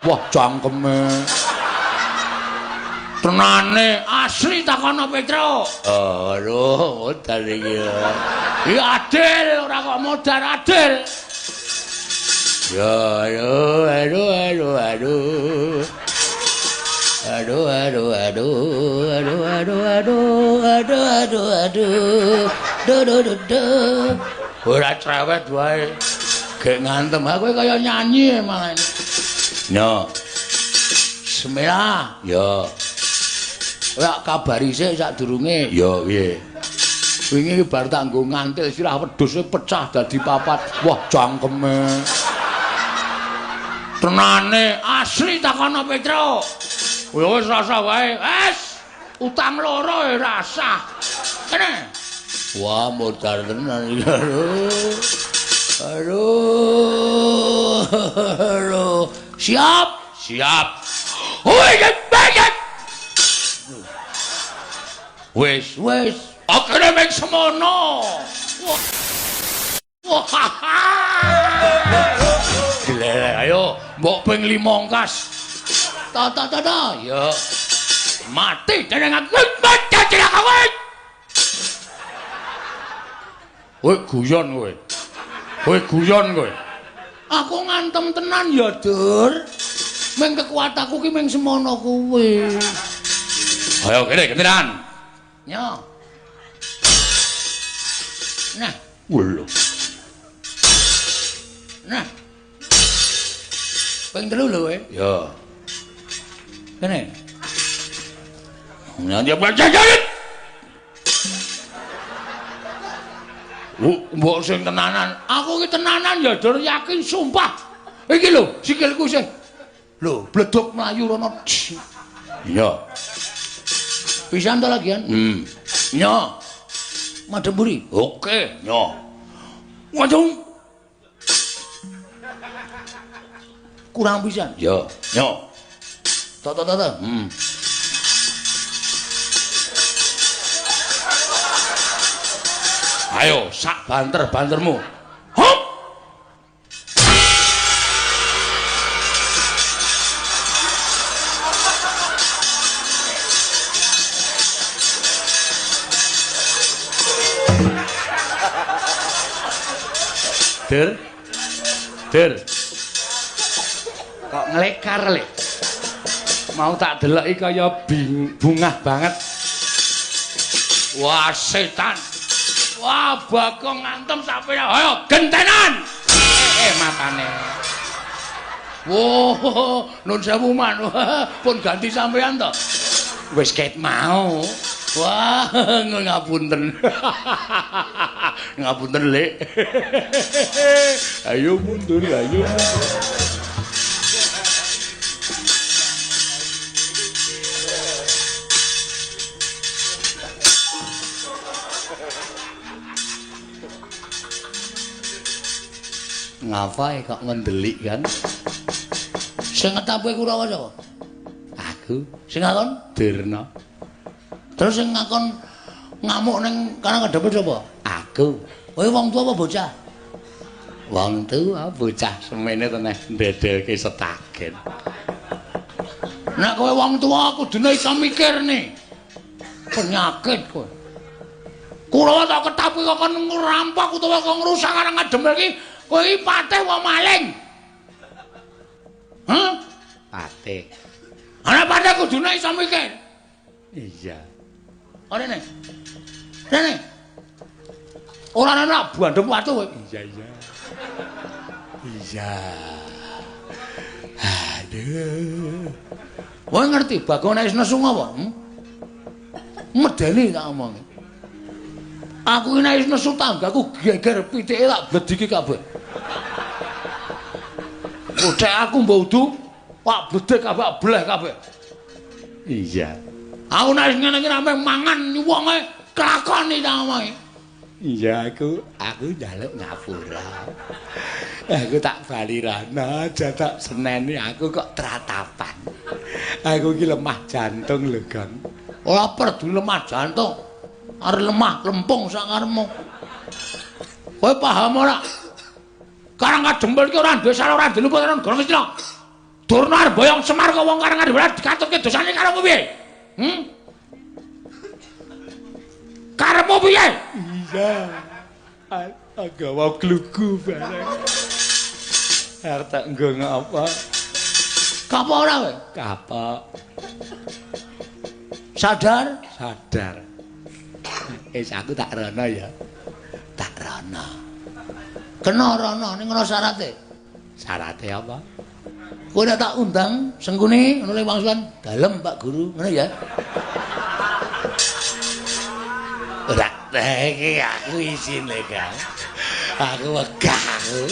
Wah, cangkeme. Tenane asli takono Petro. Aduh, modar iki. Iki adil ora kok modar adil. Ya, aduh, aduh, aduh, aduh. Aduh, aduh, aduh, aduh, aduh, aduh, aduh, aduh, aduh. Duh, duh, duh, duh. Ora cerewet wae. Gek ngantem aku kaya nyanyi malah. Yo. Bismillah. Yo. Ora kabari sik sadurunge. Ya piye? Wingi bar tak nggo ngantil sirah wedhuse pecah dadi papat. Wah, cangkeme. Tenane asli takono Petro. Wis rasa wae. Wes, utang loro ya rasah. Kene. Wah, modar tenan iki. Aduh. Aduh. Aduh. Siap? Siap. Woi, banget. Wis, wis. Akene mek semono. Wah. Gile, ayo mbok ping 5 ongkas. Ta ta ta ta. Ya. Mati dening aku. Mati cilaka kowe. Kowe guyon kowe. Kowe guyon kowe. Aku ngantem tenan ya, Dur. Ming kekuatanku ki ming semono kuwi. Ayo kene gentenan. Yo. Nah, lho. Nah. Ping 3 lho kowe. Ya. Kene. Nah, dia baca. Mbok sing tenanan. Aku ki tenanan ya, Dur, yakin sumpah. Iki lho, sikilku sing. Lho, bleduk mlayu rono. Iya. Pisan to lagian? Nyo. Madhep mburi. Oke, nyo. Waduh. Kurang pisan. Ya, nyo. To to to to. Ayo, sak banter-bantermu. Hop. Dur. Dur. Kok nglekar le? Mau tak deloki kaya bungah banget. Wah, setan. Wah, Bagong ngantem sampe ayo gentenan. Matane. Wah, nun sewu man. Pun ganti sampean to. Wis ket mau. Wah, ngapunten. Ngapunten, Lek. Ayo mundur, ayo. Ngapa kok ngendelik kan? Sing ngetape Kurawa sapa? Aku. Sing ngakon Durna. Terus sing ngakon ngamuk ning karang kadepe sapa? Aku. Kowe wong tuwa apa bocah? Wong tuwa, bocah semene to neh ndedelke setagen. Nek kowe wong tuwa kudune iso mikir nih. Penyakit kowe. Kurawa tak ketapi kok kon ngrampok utawa kok ngrusak karang kademel iki. Kowe iki patih wong maling. Hah? Patih. Ana patih kudune iso mikir. Iya. Rene. Rene. Ora ana bandem watu kowe. Iya, iya. Iya. Aduh. Kowe ngerti Bagong nek wis nesu apa? Medeni tak omongi. Aku iki nek wis nesu tanggaku geger pitike tak blediki kabeh. Bocah aku mbok udu, pak bledek kabeh, bleh kabeh. Iya. Aku nek wis ngene iki rampe mangan wonge kelakoni tak omongi. Iya, aku njaluk ngapura. Aku tak bali rana, aja tak seneni aku kok tratapan. Aku iki lemah jantung lho, Gong. Ora perlu lemah jantung. Arep lemah lempung sak karepmu. Kowe paham ora? Karang Kadempel iki ora duwe salah, ora duwe luput ora negara Ngastina. Durna arep boyong Semar kok wong Karang Kadem dikatutke dosane karo piye? Karepmu piye? Iya. Agawa glugu bareng. Arep tak nggo ngapa? Kapok ora kowe? Kapok. Sadar? Sadar. Wis aku tak rono ya. Tak rono. Kena rono ning ngono syarate. Syarate apa? Kowe nek tak undang Sengkuni ngono le wangsulan dalem Pak Guru, ngono ya. Ora, iki aku isin lho, Kang. Aku wegah aku.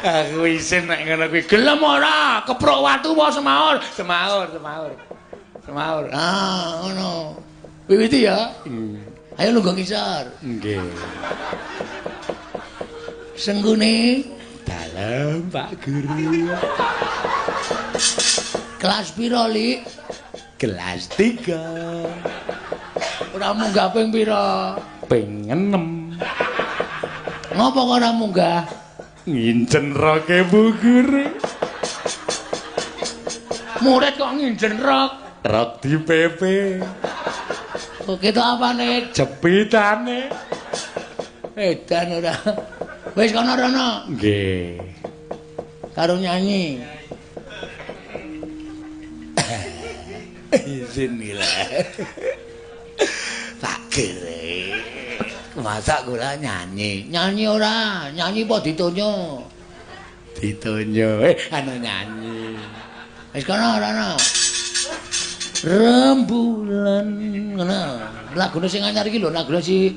Aku isin nek ngono kuwi. Gelem ora? Keprok watu apa semaur? Semaur, semaur. Semaur. Ah, ngono. Wiwiti ya. Ayo lungguh ngisor. Nggih. Sengkuni dalem Pak Guru. Kelas pira, Lik? Kelas 3. Ora munggah ping pira? Ping 6. Ngopo kok ora munggah? Nginjen roke Bu Guru. Murid kok nginjen rok? Rok di PP. Kok ketok apane? Jepitane. Edan ora. Wis kono rono. Nggih. Karo nyanyi. Izin gila. Pak Gere. Masa kula nyanyi? Nyanyi ora? Nyanyi apa ditonyo? Ditonyo. Anu nyanyi. Wis kono rono. Rembulan ngono. Lagune sing anyar iki lho, lagune si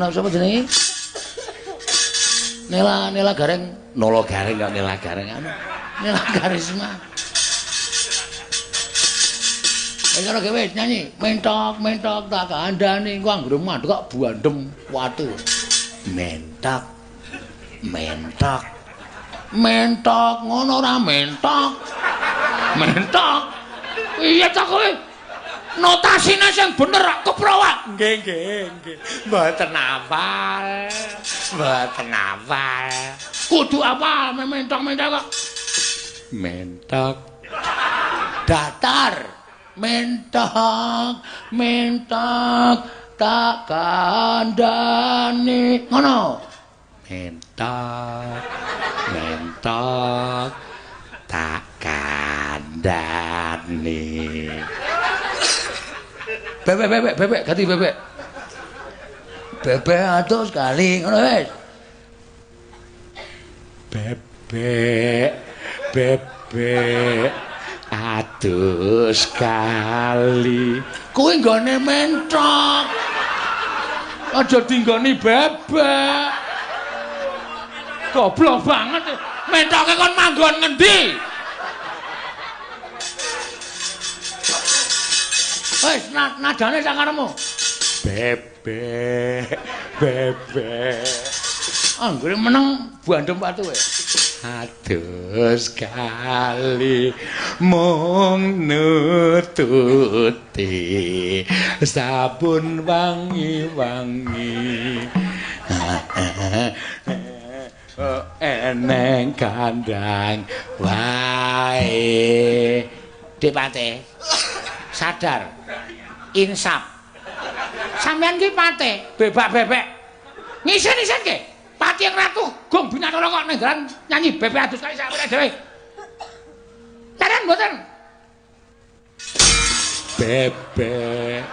sapa jenenge? Nela Nela Gareng, Nolo Gareng kok Nela Gareng anu. Nela Karisma. Wis ora gawe nyanyi, mentok mentok tak kandhani ku anggere mandek kok buandem watu. Mentok. Mentok. Mentok ngono ora mentok. Mentok. Iya ta kowe? Notasine sing bener kok keprowak. Nggih, nggih, nggih. Mboten hafal. Mboten hafal. Kudu hafal mentok-mentok kok. Mentok. Datar. Mentok, mentok tak kandhani. Ngono. Mentok. Mentok tak kandhani. Bebek bebek bebek ganti bebek. Bebek atus kali ngono wis. Bebek bebek atus kali. Kuwi nggone mentok. Aja dinggoni bebek. Goblok banget. Mentoke kon manggon ngendi? Wis nadane sakaremu. Bebek bebek. Anggere meneng bandem watu kowe. Atus kali mung nututi sabun wangi-wangi. Eneng kandang wae. Dik Pate. Sadar. Insaf. Sampeyan ki Pate, bebak-bebek. Ngisin-isin ke. Pati yang ratu gong binatara kok ning dalan nyanyi bebek adus kali sak dhewe. Leren mboten? Bebek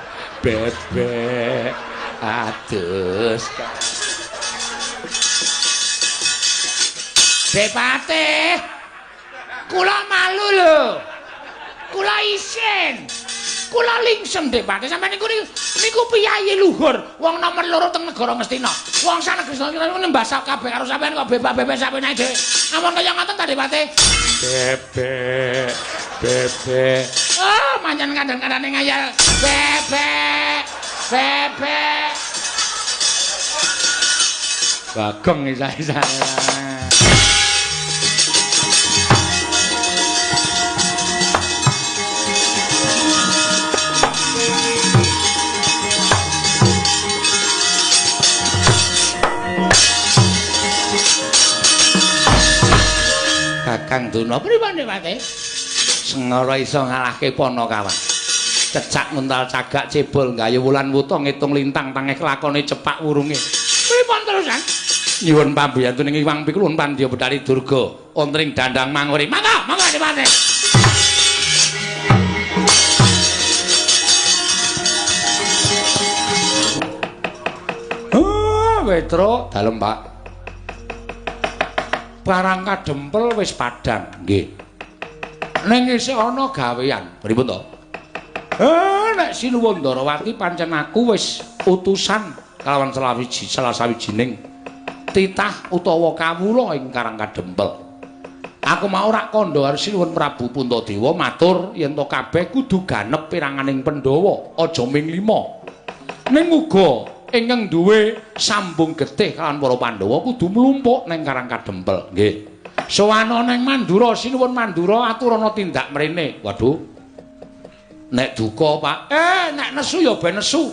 bebek adus. Depate. Kula malu lho. Kula isin. Kula lingsem Depate. Sampeyan niku niku piyayi luhur, wong nomor loro teng negara Ngastina. Wong sak negeri niku nembah kabeh karo sampeyan kok bebak-bebek sampeyan dhewe. Ampun kaya ngoten ta Depate? Bebek bebek. Oh, manjen kandhan-kandhane ngayal. Bebek bebek. Bagong isa-isa. Kakang Durna pripun Dipati? Sengara iso ngalahke Panakawan. Cecak nguntal cagak cebol gayu wulan wuta ngitung lintang tangeh kelakone cepak wurunge. Pripun terusan? Nyuwun pambuyantu ning Iwang Pikulun Pandya Betari Durga wonten ing Dandang Manguri. Mangga, mangga Dipati. Oh, Petro, dalem Pak. Parang kadempel wis padhang, nggih. Ning isih ana gawean. Pripun to? Nek Sinuwun Ndarawati pancen aku wis utusan kalawan salah sawijining titah utawa kawula ing Karang Kadempel. Aku mau rak kandha karo Sinuwun Prabu Puntadewa matur yen to kabeh kudu ganep piranganing Pandhawa, aja ming 5. Ning uga ingkang duwe sambung getih kalawan para Pandhawa kudu mlumpuk ning Karang Kadempel. Nggih. Sowana ning Mandura, Sinuwun Mandura aturana tindak mrene. Waduh. Nek duka, Pak. Nek nesu ya ben nesu.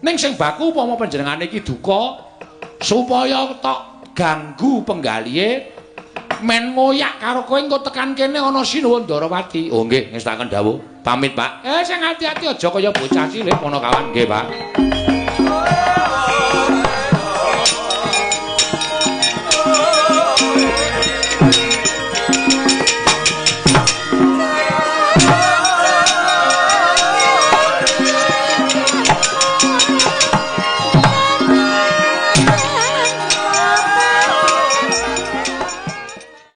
Ning sing baku upama panjenengane iki duka supaya tok ganggu penggalihe men ngoyak karo kowe engko tekan kene ana Sinuwun Ndarawati. Oh nggih, ngestaken dawuh. Pamit, Pak. Sing ati-ati aja kaya bocah cilik Panakawan. Nggih, Pak.